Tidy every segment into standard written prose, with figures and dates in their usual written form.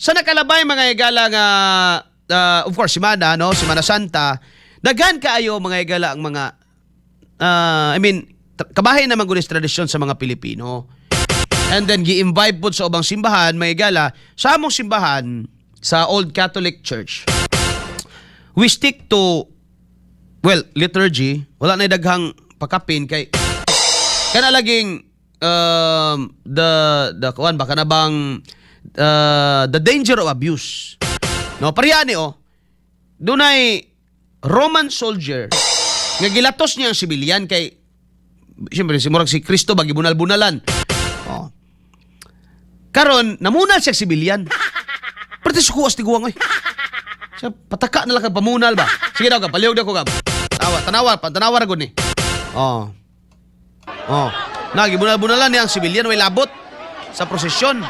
Sa nakalabay, mga higala, nga of course Semana, no, Semana Santa, daghan kaayo, mga higala, ang mga I mean, kabahin naman gud is tradisyon sa mga Pilipino. And then gi-imbibe pod sa ubang simbahan, mga higala. Sa among simbahan, sa Old Catholic Church, we stick to, well, liturgy, wala na daghang pakapin kay kana laging the kuan ba, kana bang the danger of abuse. No, pareha ni oh. Dunay Roman soldier nga gilatos niya ang sibilyan kay siyempre si murag si Kristo ba gibunal-bunalan. Oh. Karon namunal siya sibilyan. Pero suko as tiguang oy. Siya pataka na lang kag pamunal ba. Sige daw ka, palihog daw ko ka. Tawa, tanawa, tanawa ra gud ni. Oh. Oh. Na gibunal-bunalan niya ang sibilyan, way labot sa prosesyon.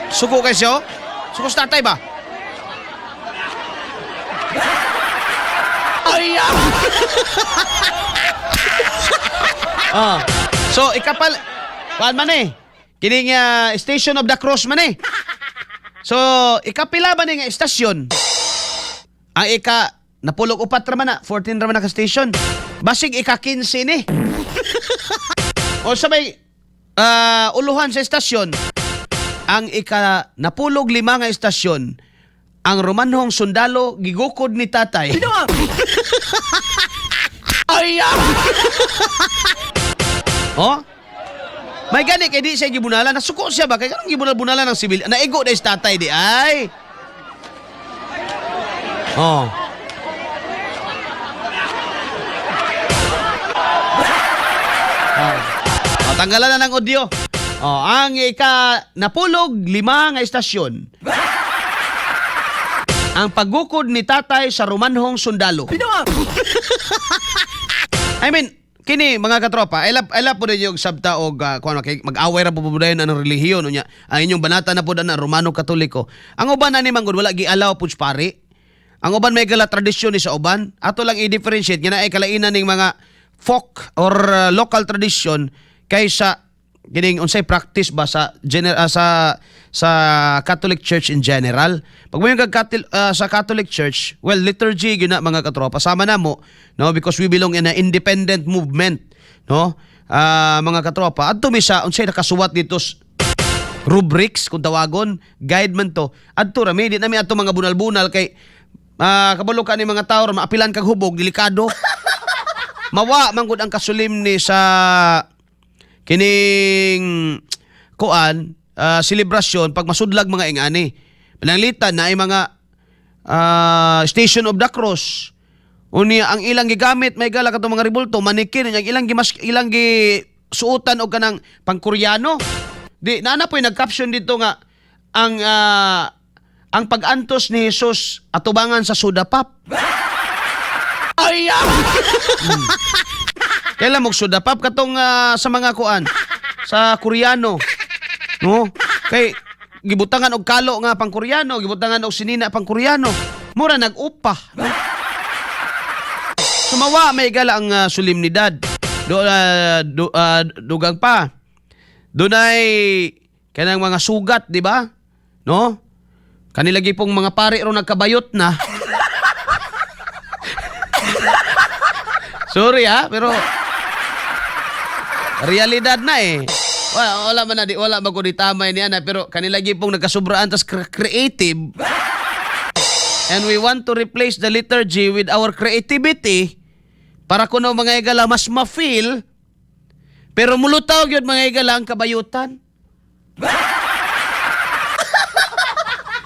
Suko kay siya, oh. Suko sa tatay ba? Ay! Ah. So ikapal kuan man eh. Kining Station of the Cross man eh. So ikapila ba ni nga istasyon? Ang ika napulog upat ra man na, 14 ra man na ka station. Basig ika 15 ni. O sa may uluhan sa istasyon, ang ika napulog lima nga istasyon, ang Romanhong sundalo gigukod ni tatay. Ay! Oh? May gani kay di siya gibunalan. Nasuko siya ba? Kay kanang gibunal-bunalan ng sibil. Naigo na is tatay di ay. Oh. Oh. Oh, tanggalan na ng audio. Oh, ang ika napulog lima nga istasyon. Ang paggukod ni tatay sa Romanhong sundalo. I mean, kini mga katropa, I love po ninyo sabta og kuan kay mag-away ra po po dayon ang relihiyon unya. Ang inyong banata na po na Romano Katoliko. Ang uban ani man gud wala gialaw pud sa pari. Ang uban may gala tradisyon ni sa uban. Ato lang i-differentiate nga naay kalainan ning mga folk or local tradition kaysa kining unsay practice ba sa sa Catholic Church in general. Pag mo yung sa Catholic Church, well, liturgy gyud na, mga katropa, sama na mo, no, because we belong in an independent movement, no? Mga katropa, adto mi sa unsay nakasuwat dito rubrics kung tawagon, guide man to. Adto ra mi, di na mi adto mga bunal-bunal kay kabalo ka ni mga tao ra maapilan kag hubog, delikado. Mawa man gud ang kasulim ni sa kining kuan selebrasyon pag masudlag mga ingani. Pananglitan na ay mga Station of the Cross. Unya ang ilang gigamit may gala katong mga ribulto, manikin ang ilang gimas, ilang gi suotan og kanang pangkoreano. Di naa na po'y nag-caption dito nga ang pag-antos ni Jesus atubangan sa soda pop. Ay! Kailan mo soda pop katong sa mga kuan sa Koreano. No? Kay gibutangan og kalo nga pang Koreano, gibutangan og sinina pang Koreano. Mura nag-upa. No? Sumawa may gala ang solemnidad. Do, dugang pa. Dunay kanang mga sugat, di ba? No? Kanila pong mga pare ro nagkabayot na. Sorry ha, pero realidad na eh. Wala, wala man na di, wala man ko di tamay niya na, pero kanila pong nagkasubraan tas creative. And we want to replace the liturgy with our creativity para kuno, mga higala, mas ma-feel, pero mulutaw gyud, mga higala, ang kabayutan.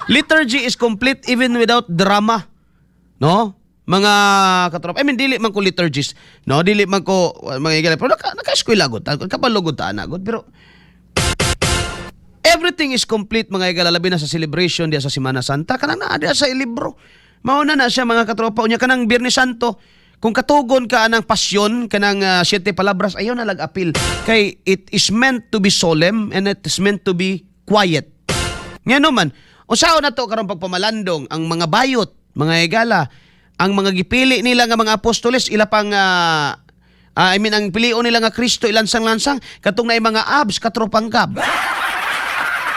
Liturgy is complete even without drama. No? Mga katrop. I mean, dili man ko liturgist. No, dili man ko mga higala. Pero naka-eskwela gud. Kabalo gud ta ana gud. Pero everything is complete, mga higala, labi na sa celebration diya sa Semana Santa. Kanang naa diya sa libro. Mao na na siya, mga katropa. Unya kanang Biyernes Santo, kung katugon ka anang pasyon, kanang Siete Palabras, ayaw na lag-apil. Kay it is meant to be solemn and it is meant to be quiet. Nga naman, usaon na to karon pagpamalandong ang mga bayot, mga higala, ang mga gipili nila nga mga apostoles, ila pang I mean, ang pilion nila nga Kristo ilansang-lansang katong naay mga abs katropang gab.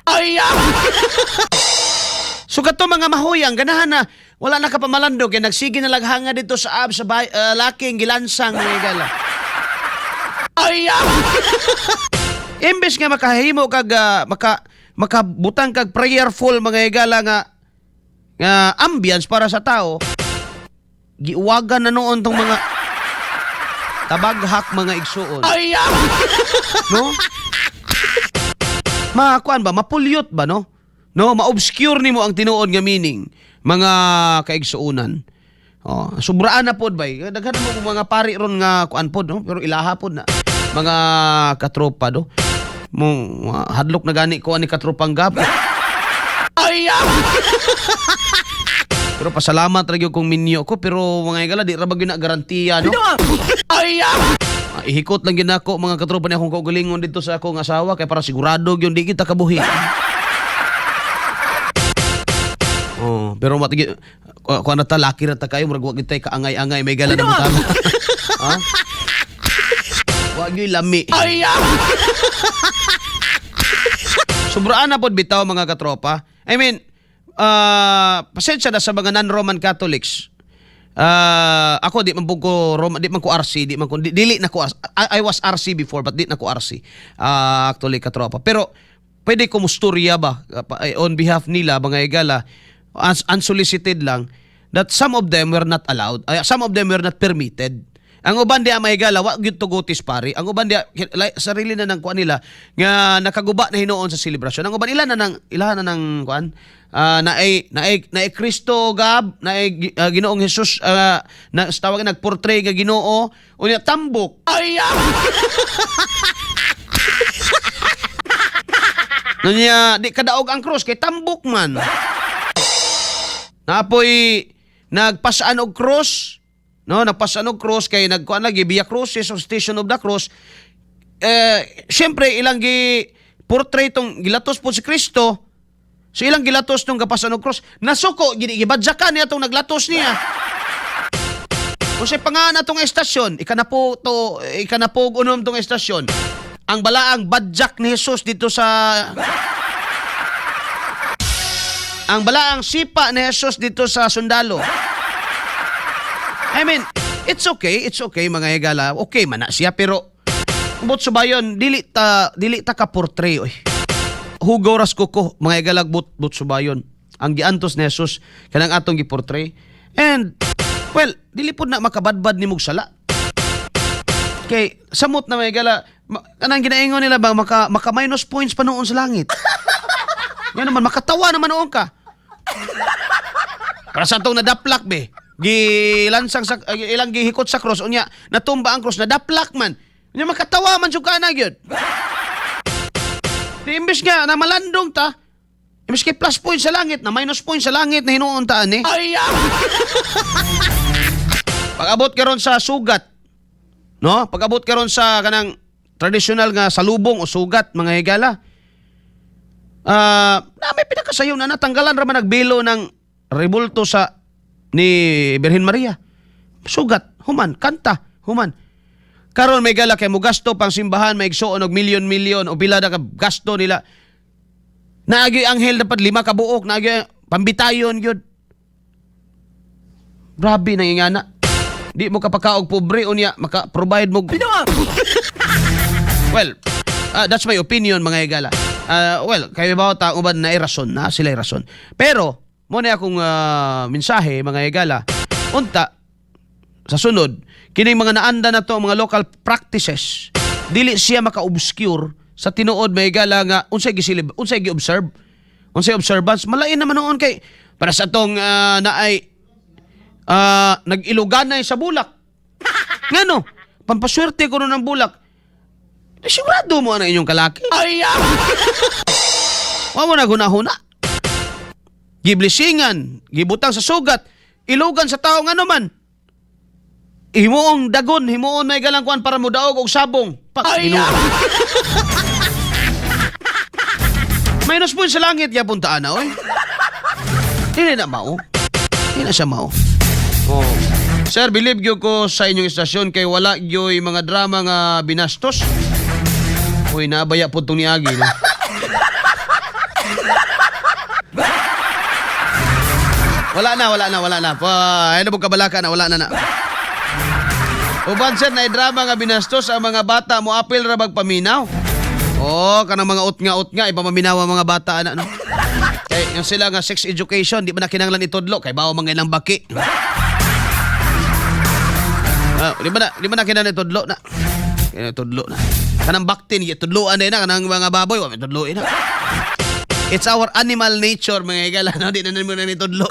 Ay! So kato mga mahuyang ganahan na wala na kapamalando kay nagsige na laghanga dito sa ab sa bay, laking gilansang, mga higala. Ay! Imbes nga makahimo kag makabutang kag prayerful, mga higala, nga nga ambience para sa tao, giuwagan na noon tong mga tabaghak, mga igsuon. Ay! No? Makuan ba? Mapulyot ba, no? No, ma-obscure nimo ang tinuod nga meaning, mga kaigsuonan. Oh, sobraan na pod bay. Daghan mo kung mga pari ron nga kuan pod, no? Pero ilaha pod na mga katropa do. Mo hadlok na gani ko ani katropang Gab. Ay! Pero pasalamat ra gyud kung minyo ko, pero mga higala, di ra ba gyud na garantiya, no? Ay! Ah, ihikot lang gyud nako, mga katropa, ni akong kaugalingon dito sa akong asawa kay para sigurado gyud di kita kabuhi. Oh, pero matigi kuan na ta, laki ra ta kayo, murag wa gyud tay kaangay-angay, may gala na butang. Ha? Wa gyud lami. Ay! Sobraan na pod bitaw, mga katropa. I mean, pasensya na sa mga non-Roman Catholics. Ako di man pud ko Roma, di man ko RC, di man ko dili na ko RC. I was RC before but di na ko RC. Actually, katropa. Pero pwede ko musturya ba on behalf nila, mga higala, unsolicited lang, that some of them were not allowed. Some of them were not permitted. Ang uban di mga higala, wa gyud tugutis pare. Ang uban di like, sarili na ng kuan nila nga nakaguba na hinuon sa selebrasyon. Ang uban ila na ng kuan naay Kristo Gab, naay Ginoong Jesus, na sa tawag nagportray nga Ginoo unya tambok. Ay! Nunya di kadaog ang krus kay tambok man. Napoy nagpasaan og cross, no, nagpasaan og cross kay nagkuan lagi Via Crucis o Station of the Cross. Eh, siyempre ilang gi portray tong gilatos po si Kristo. So ilang gilatos tong gapasan og cross. Nasuko gini gibadyakan niya tong naglatos niya. Kung sa pangan atong estasyon, ikanapo to, ikanapo unom tong estasyon. Ang balaang badjak ni Jesus dito sa ang balaang sipa ni Jesus dito sa sundalo. I mean, it's okay, mga higala. Okay man na siya, pero but subayon dili ta ka portray oy. Hugaw ras kuko, mga higala, but subayon. Ang giantos ni Jesus kanang atong giportray. And well, dili pod na makabadbad ni sala. Kay samot na, mga higala, kanang ginaingon nila ba maka minus points pa noon sa langit. Yan naman makatawa naman noon ka. Para sa atong nadaplak be. Gilansang sa ilang gihikot sa cross unya natumba ang cross, nadaplak man. Unya makatawa man jud ka na gyud. Di imbes nga na malandong ta, imbes kay plus point sa langit na minus point sa langit na hinuon ta ani. Ay! Pag-abot karon sa sugat, no? Pag-abot karon sa kanang tradisyonal nga salubong o sugat, mga higala. Na may pinakasayo na natanggalan ra man nagbilo ng rebulto sa ni Birhen Maria. Sugat, human, kanta, human. Karon may gala kay mugasto pang simbahan may igsuon og milyon-milyon o pila na ka gasto nila. Naagi anghel dapat lima ka buok, naagi pambitayon gyud. Grabe nang ingana. Di mo kapakaog pobre unya maka-provide mo. Well, that's my opinion, mga higala. Well, kayo ba ta uban na rason na sila rason. Pero mo na akong mensahe, mga higala. Unta sa sunod kining mga naanda na to mga local practices, dili siya maka-obscure sa tinuod, mga higala, nga unsay gisilib, unsay gi-observe, unsay observance. Malain naman noon kay para sa atong naay nag-iluganay sa bulak. Ngano? Pampaswerte ko ng bulak. Eh, sigurado mo ang inyong kalaki. Ay! Wa mo na hunahuna. Giblisingan, gibutang sa sugat, ilugan sa tao nga naman. Himuong dagon, himuon may galang kuan para modaog og sabong. Pak, Ay! Ginoo. Minus point sa langit ya punta na oy. Dili na mao. Di na siya mao. Oh. Sir, believe gyud ko sa inyong istasyon kay wala gyoy mga drama nga binastos. Uy, nabaya po itong niagi. No? Wala na, wala na, wala na. Pa, ano mo kabalaka na, wala na na. Uban, sir, na drama nga binastos ang mga bata mo apil ra paminaw. Oh, kanang mga utnga-utnga ipapaminaw ang mga bata ana, no. Kay yung sila nga sex education di ba na kinahanglan itudlo kay bawo mga ilang baki. Ah, di ba na kinahanglan itudlo na? Kinahanglan itudlo na. Kanang baktin gitudloan na kanang mga baboy wa may na. It's our animal nature, mga higala, no? Di na nimo na nitudlo.